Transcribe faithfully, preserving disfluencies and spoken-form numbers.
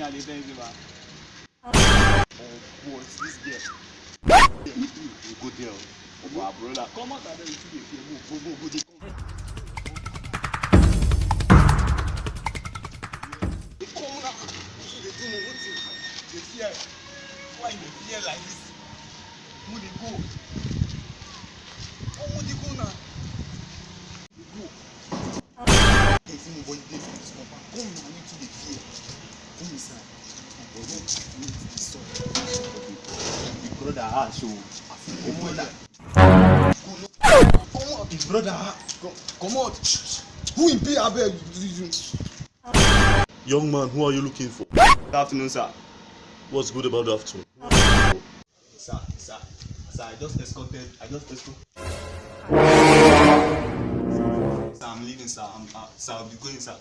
I dey tell you, man. Oh, boy, this girl. You go there. Oh, my brother. Come out, I tell you, you dey fear. Go, go, go, go, dey come. Dey come now. You dey do me wetin? Dey fear. Why you dey fear like this? Mo dey go. Omo dey go now. Dey go. Hey, see me, boy, you dey for this compound. Come now, you too dey fear. Come inside. Boy, don't meet this son. Big brother, ah, so. Big brother. Comot. His brother, ah, co-, comot. Who he be, abeg? Young man, who are you looking for? Good afternoon, sir. What's good about the afternoon? Sir, sir, sir, I just escorted, I just escort. Sir, I'm leaving, sir. I'm, uh, sir, I'll be going, sir.